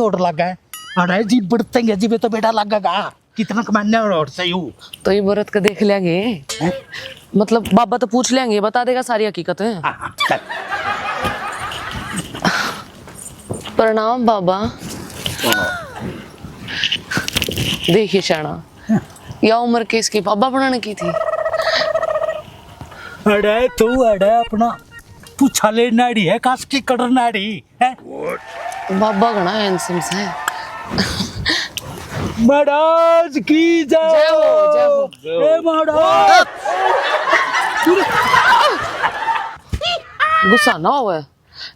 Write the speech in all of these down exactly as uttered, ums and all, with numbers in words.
और लगा है। अरे जी, बढ़ते हैं जी, वे तो बेटा लगेगा। कितना कमाने और, और सही हूँ। तो ये व्रत का देख लेंगे। हैं? मतलब, बाबा तो पूछ लेंगे, बता देगा सारी हकीकत। हाँ, हाँ, चल। प्रणाम बाबा। देखिए शाना, या उम्र के इसकी बाबा बनाने की थी। अरे तू, अरे अपना पूछा ले नाड़ी है, कास की कटर नाड़ी है। बाबा घणा हैंडसम से। महाराज की जय। जय हो, जय हो। ए महाराज। गुस्सा ना होवे,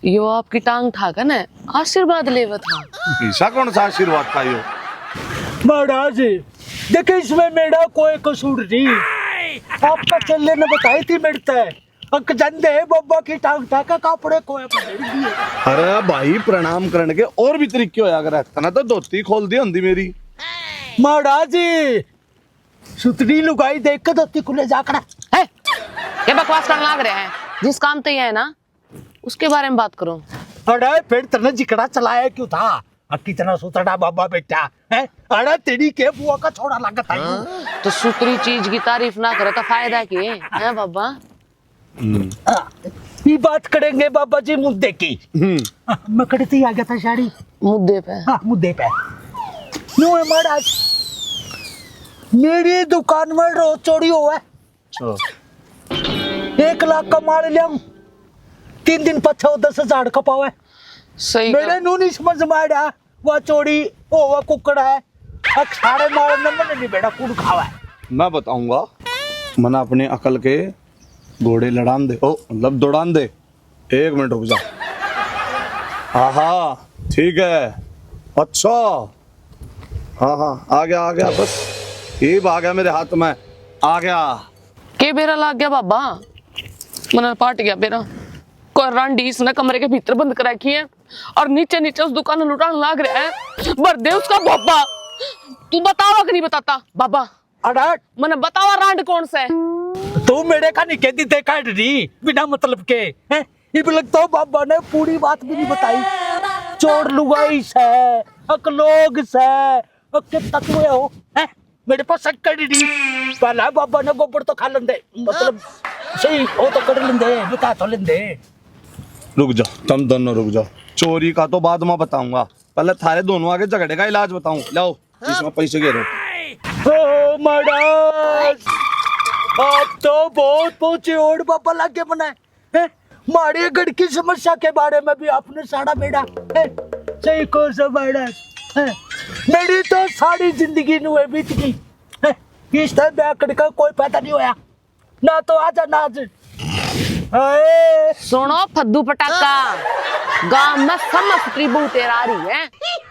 यो आपकी टांग ठा के ना आशीर्वाद लेवे था। ऐसा कौन सा आशीर्वाद था यो? महाराज, देखे इसमें मेरा कोई कसूर नहीं, आपका चेले ने बताई थी मेरे ते। अक जांदे है बाबा की टांग ठा के कापड़े कोया पकड़ दिए। अरे भाई, प्रणाम करने के और भी तरीके होया करे, तने तो धोती खोल दी होंदी मेरी। महाराज, सुतरी लुगाई देख के धोती खुले जा खड़ा। है, ये बकवास करने लाग रहे हैं। जिस काम ते ये है ना, उसके बारे में बात करो। अरे फिर तने जिकड़ा चलाया क्यों था? आ कितना सुतड़ा बाबा बैठा है। अरे तेरी के बुआ का छोरा लागत है। तो सुतरी चीज की तारीफ ना करे तो फायदा के है बाबा? हम्म। हाँ, ये बात करेंगे बाबा जी मुद्दे की। हम्म। हाँ, मैं कड़ती आ गया था साड़ी। मुद्दे पे। हाँ, मुद्दे पे। न्यू है महाराज, मेरी दुकान में रोज चोरी हो है। अच्छा। एक लाख का माल लियाऊं, तीन दिन पछे वो दस हजार का पावे। सही मेरे कहा। नू नहीं समझ में आ रहा, वह चोरी हो, वह कुकड़ा है। अक सारे माल न मन नहीं बेटा, कुण खावा है? मैं बताऊंगा, मना अपनी अकल के घोड़े लड़ान दे, ओ, मतलब दौड़ान दे। एक मिनट रुक जा। हाँ, हाँ, ठीक है। अच्छा। हाँ, हाँ, आ गया, आ गया, बस। ये आ गया मेरे हाथ में, आ गया। के बेरा लाग गया बाबा? मना पाट गया बेरा। कोई रांडी इसने कमरे के भीतर बंद कर रखी है और नीचे नीचे उस दुकान लुटाने लाग रहा है। भर दे उसका बाबा। तू बतावा कि नहीं बताता बाबा? अरे मने बतावा रांड कौन सा है? तू मेरे का नहीं कहती थे काट रही बिना मतलब के, हैं? इब लग तो बाबा ने पूरी बात भी नहीं बताई। चोर लुगाई से, अक लोग से, अक तत्व हो, हैं? मेरे पास शक कर रही। पहला बाबा ने गोबर तो खा लेंदे, मतलब सही हो तो कर लेंदे, बता तो लेंदे। रुक जाओ, तुम दोनों रुक जाओ। चोरी का तो बाद में बताऊंगा, पहले थारे दोनों आगे झगड़े का इलाज बताऊं। लाओ, इसमें पैसे गिरो। ओ महाराज, आप तो बहुत पहुंचे ओड़ बाबा लागे मने। हैं? मारे गढ़ की समस्या के बारे में भी आपने सारा बेड़ा, हैं? सही को सब बेड़ा, हैं? मेरी तो सारी जिंदगी नुए बीत गई, हैं? इस तरह ब्याकड़ का कोई फायदा नहीं होया। ना तो आजा, ना आज। हाय। सुनो फद्दू पटाखा, गांव में समझ की बहू तेरा आ रही है,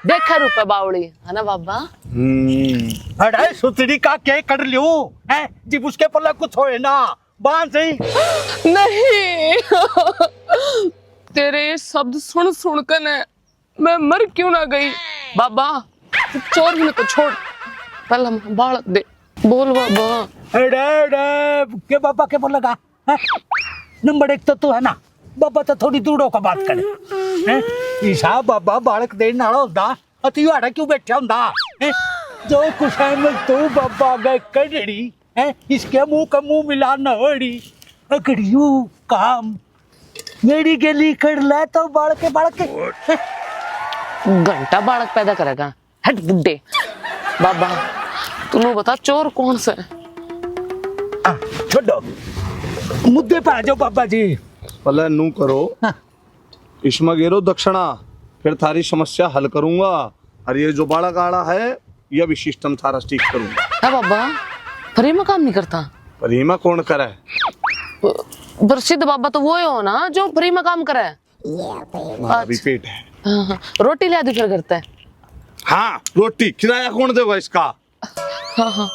देखे रूपे बावली, है ना बाबा? हम्म। अरे सुतड़ी का के कर लियो, हैं? जिब उसके पल्ले कुछ होए ना, बांध सही। नहीं। तेरे ये शब्द सुन सुन कर न मैं मर क्यों ना गई। बाबा, तू चोरी ने तो छोड़, पहले हम बालक दे। बोल बाबा। अरे, अरे, के बाबा के बोलेगा? हैं? नंबर एक तो तू है ना, बाबा तो थोड़ी दूर होकर बात करे। हैं? ईसा बाबा बालक देने वाला होता, अति आड़ा क्यों बैठा होता? हैं? जो कुछ है मैं तू बाबा गए कड़ड़ी, हैं? इसके मुंह का मुंह मिला न होड़ी। अगड़ियो काम मेरी गेली कर ले तो बालके, बालके। घंटा बालक पैदा करेगा, हट बुड्ढे। बाबा, तू नू बता चोर कौन सा है? आ, छोड़ो, मुद्दे पे आ जाओ बाबा जी। पहले नू करो, हाँ। इसमें गेरो दक्षिणा, फिर थारी समस्या हल करूंगा। और ये जो बालक आड़ा है, ये भी सिस्टम थारा ठीक करूंगा। है बाबा, फ्री में काम नहीं करता। फ्री में कौन करे? पर सिद्ध बाबा तो वो ही हो ना जो फ्री में काम करे। हाँ, अभी पेट है। हाँ, हाँ। रोटी ले आदि फिर करता है। हाँ, रोटी किराया कौन देगा इसका? हाँ, हाँ।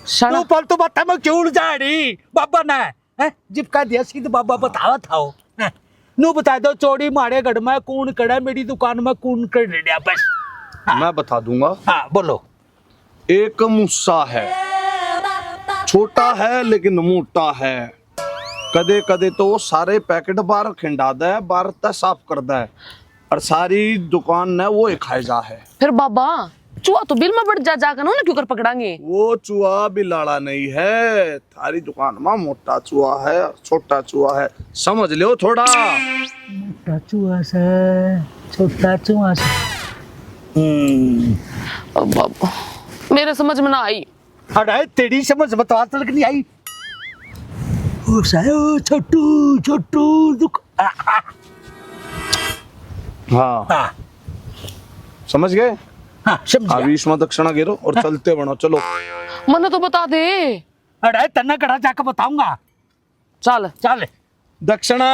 शाला। तू फालतू बातें में क्यों उलझा रही? बाबा ने, हैं? जिब कह दिया सीध बाबा बतावा था वो, हैं? नू बता दो, चोरी मारे गढ़ में कौन कड़ा, मेरी दुकान में कौन कर रहा बस? हाँ। मैं बता दूंगा। हाँ, बोलो। एक मूसा है, छोटा है लेकिन मोटा है। कदे कदे तो वो सारे पैकेट बाहर खिंडा दे, बाहर तै साफ कर दे। और सारी दुकान ने वो ही खाए जा है। फिर बाबा, चूहा तो बिल में बढ़ जा, जाकर उन्हें क्यों कर पकड़ांगे? वो चूहा बिल आला नहीं है, थारी दुकान में मोटा चूहा है, छोटा चूहा है, समझ लो थोड़ा। मोटा चूहा से, छोटा चूहा से। हम्म। अब बाबा, मेरे समझ में ना आई। अरे, तेरी समझ में तो आज तक नहीं आई। ओ सायो, छोटू, छोटू, दुख। आ, आ। हाँ। हाँ। समझ गए? हाँ, समझ गया। अभी इसमें दक्षिणा गिरो और हाँ। चलते बनो, चलो। मन्ने तो बता दे। अरे, तन्ने कड़ा जाके बताऊंगा। चल। चल। दक्षिणा।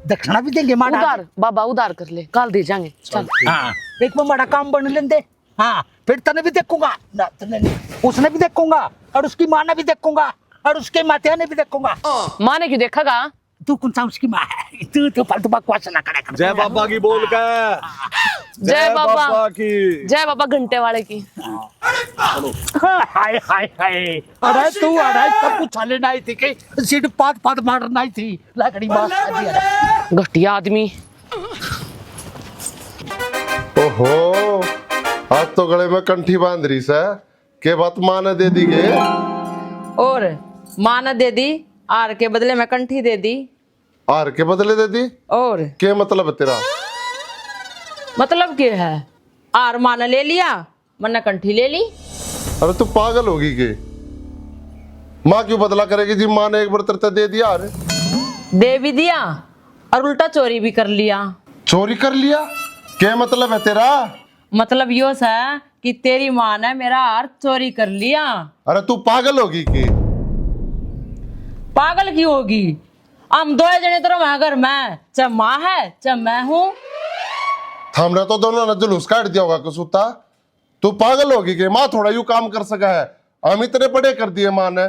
दक्षिणा भी देंगे माड़ा। उधार, बाबा, उधार कर ले, कल दे जाएंगे। चल। हाँ, एक में माड़ा काम बन लेंदे। हाँ, फिर तने भी देखूंगा। ना, तने नहीं। उसने भी देखूंगा और उसकी माँ ने भी देखूंगा और उसके मातिया ने भी देखूंगा। माँ ने क्यों देखेगा? तू कौन सा उसकी माँ है? तू तो फालतू बकवास ना करे कर। जय बाबा की बोल के। जय जय बाबा। बाबा की। जय बाबा घंटे वाले की। हाँ, हाय, हाय, हाय। अरे तू, अरे सब कुछ छाले ना आई थी के सीट पात पात मारना आई थी। लाकड़ी मार खा दिया। घटिया आदमी। ओहो, आज तो गले में कंठी बांध रही से। के बात माँ ने दे दी के? और माँ ने दे दी, हार के बदले में कंठी दे दी। हार के बदले दे दी? और? के मतलब है तेरा? मतलब के है? हार माँ ने ले लिया, मन्ने कंठी ले ली। अरे तू पागल होगी के? माँ क्यों बदला करेगी जी? माँ ने एक बार तेरे ते दे दिया हार। दे भी दिया और उल्टा चोरी भी कर लिया। चोरी कर लिया? क्या मतलब है तेरा? मतलब यो सै कि तेरी माँ ने मेरा हार चोरी कर लिया। अरे तू पागल होगी के? पागल क्यों होगी? हम दो जने तो रहा घर में, चाहे माँ है चाहे मैं हूँ। हमने तो दोनों ने जुलूस काट दिया होगा कसूता। तू पागल होगी के? माँ थोड़ा यू काम कर सका है? हम इतने बड़े कर दिए माँ ने,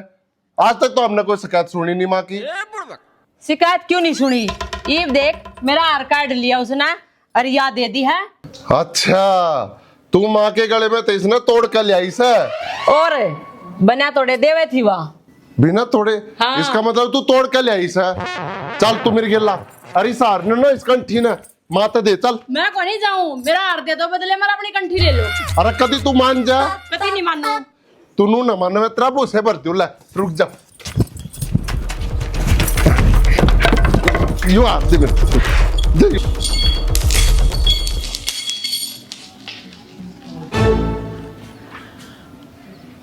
आज तक तो हमने कोई शिकायत सुनी नहीं माँ की। शिकायत क्यों नहीं सुनी? ईब देख, मेरा हार काट लिया उसने और या दे दी है। अच्छा, तू माँ के गले में तो इसने तोड़ के ले आई से। और बना तोड़े देवे थी वा। बिना तोड़े? हाँ। इसका मतलब तू तोड़ के ले आई से। चल तू मेरी गेला। अरे इस हार ने ना, इस कंठी ने माँ ते दे चल। मैं को नहीं जाऊं, मेरा हार दे दो, बदले में अपनी कंठी ले लो। अरे कदी तू मान जा। कदी नहीं मानू। तू नू ना मान, मैं तेरा भूसे भर दूं, ले रुक जा। यू हार दे मेरे। दे।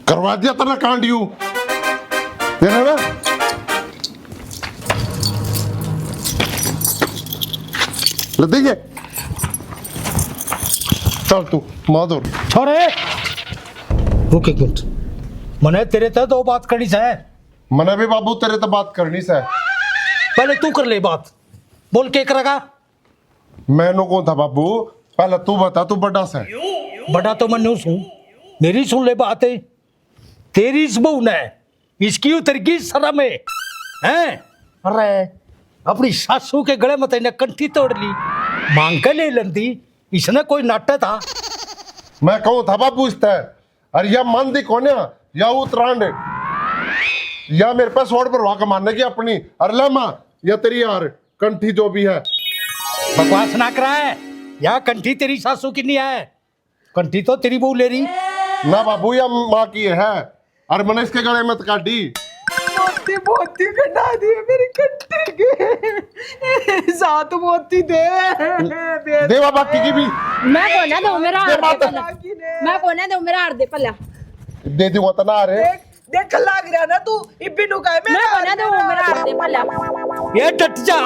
करवा दिया तेरा कांड यू। तेरा ना। ले दे ये। चल तू, माधुर। छोरे, रुक एक मिनट। मने तेरे ते दो बात करनी से। मने भी बाबू तेरे ते बात करनी से। पहले तू कर ले बात। बोल, के करेगा? मैं नो कौन था बाबू, पहले तू बता, तू बड़ा से। बड़ा तो मैं न्यू सूं, मेरी सुन ले बात। तेरी इस बहू ने, इसकी उतर गई शर्म है, हैं? अरे, अपनी सासू के गले में तैने कंठी तोड़ ली, मांग के ले लेंदी, इसने कोई नाटक था? मैं कहूँ था बाबू इसते, अरे या मानदी कोन्या, या उतरांड, या मेरे पे सोड़ भरवा के मारने की अपनी। अरे ले माँ, या तेरी यार कंठी जो भी है। बकवास ना करा है, या कंठी तेरी सासू की नहीं है, कंठी तो तेरी बहू ले रही। ना बाबू, या माँ की है, अरे मैंने इसके गले में तो काटी। मोती, मोती कटा दिए मेरी कंठी के। सात मोती दे, दे। दे बाबा की, की भी। मैं को ना दूं, मेरा दे हार दे माता। पहला। मैं को ना दूं, मेरा हार दे पहला। दे दूंगा तो ना रे। देख, देख लाग रहा ना तू, इब्बी नु कहे, मैं मेरा को ना दूं, मेरा हार दे पहला। ये डट जा।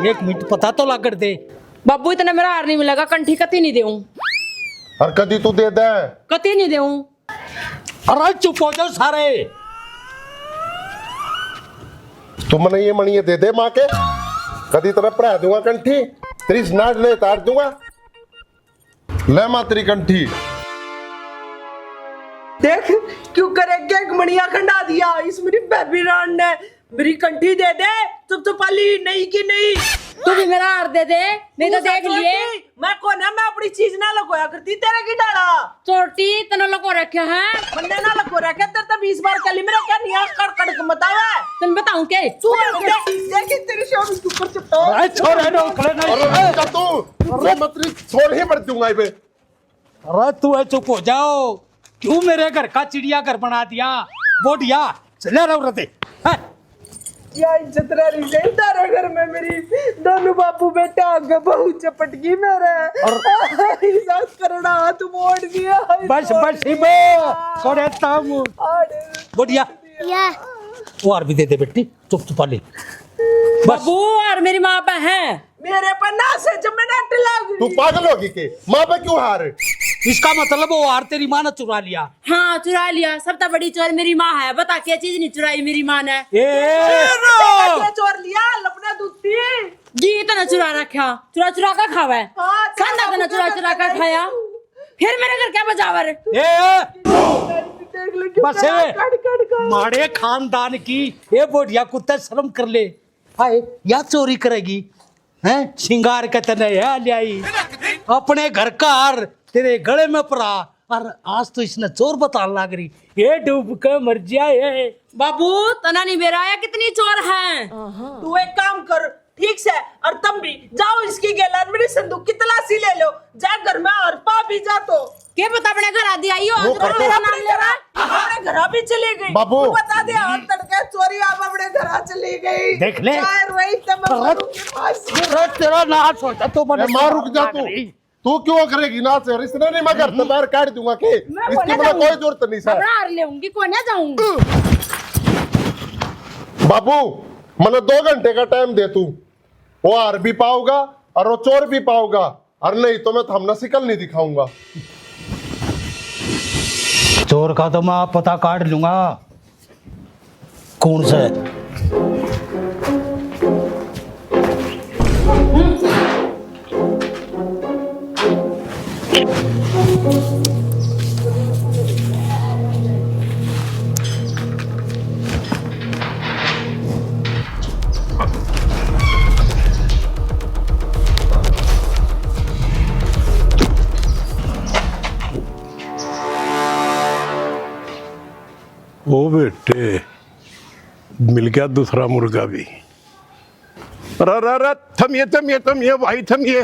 एक मिनट पता तो लागड़ दे। बाबू, इतने मेरा हार नहीं मिलेगा, कंठी कती नहीं देऊं। और कदी तू दे दे। कती नहीं देऊं। अरे चुप हो जाओ सारे। तू मने ये मणिये दे दे माँ के, कदी तेरा भरा दूंगा कंठी, तेरी नाड़ ने तार दूंगा। ले माँ तेरी कंठी। देख, क्यों करे, एक मणिया खंडा दिया इस मेरी बेबी रान ने। मेरी कंठी दे दे, चुप चुपाली, नहीं की नहीं। तू भी मेरा हार दे दे, नहीं तो तू देख सच लिए। होती, मैं को ना, मैं अपनी चीज ना लुकोया करती, तेरे की डाला। चोटी तने लको रखे हैं। मन्ने ना लको रखे, तेरे तो बीस बार कली मेरा क्या नियाज कर कड़क बतावे। तन बताऊं के? तू देख, देखी तेरी शाम के ऊपर चिपटा। अरे छोरे, रोक ले ना। अरे रुक जा तू, रुक मत रे, छोड़ ही मर दूंगा इबे। अरे तू है, चुप हो जाओ। क्यों मेरे घर का चिड़िया घर बना दिया? बोडिया, चले रहो रते। हैं? या इज्जत रह रही है तारे घर में मेरी। दोनों बापू बेटा आगे बहू चपट गई मेरे। और इज्जत करना हाथ मोड़ दिया। बस, बस, इबे। करे तामू। और बोडिया। या। वो और भी दे दे बेटी, चुप चुपा ले। बस। बाबू और मेरी माँ पे है। मेरे पर ना से जब मैं नट लग तू पागल होगी के? माँ पे क्यों हार? इसका मतलब वो हार तेरी माँ ने चुरा लिया। हाँ, चुरा लिया। सबसे बड़ी चोर मेरी माँ है। बता, क्या चीज नहीं चुराई मेरी माँ ने? ए! ये चोर लिया, लपना दूती। जी, इतना चुरा रखा, चुरा चुरा का खावा है। हाँ, खाना तेरा इतना चुरा चुरा का खाया। फिर मेरे घर क्या बजावर? ए! देख ले, क्यों बस करा, ए! कड़, कड़, कड़। माड़े खानदान की, ए बोडिया कुत्ते, शर्म कर ले। हाय, या चोरी करेगी? हैं? सिंगार के तने है ल्याई, अपने घर का हार तेरे गले में परा, और आज तो इसने चोर बतान लाग रही। ये डूब के मर जाए। बाबू, तना नहीं बेरा आया कितनी चोर है। तू एक काम कर, ठीक से, और तुम भी जाओ, इसकी गैलन मेरी संदूक की तलाशी ले लो, जा घर में और पा भी जा तो। के पता अपने घर आदि आई हो, वो आज करते मेरा नाम ले रहा। अपने घर भी चली गई। बाबू। तू बता दे, आज तड़के चोरी आप अपने घर चली गई। देख ले। चाहे रोई तब अरे, मरूंगी फांसी। अरे, तेरा नाश हो जा, तू मने ए, माँ, रुक जा तू। तू क्यों करेगी नाश? इसने नहीं, मैं घर से बाहर काट दूंगा के? मैं इसकी कोने मने जाऊंगी। कोई जरूरत नहीं सर। अपना हार लेऊंगी, कोने जाऊंगी। बाबू, मने दो घंटे का टाइम दे तू। वो हार भी पाओगा और वो चोर भी पाओगा। अरे नहीं तो मैं थमना शिकल नहीं दिखाऊंगा। चोर का तो मैं आप पता काट लूंगा, कौन सा है। ओ बेटे, मिल गया दूसरा मुर्गा भी। अरे, अरे, अरे, थमिए, थमिए, थमिए भाई, थमिए।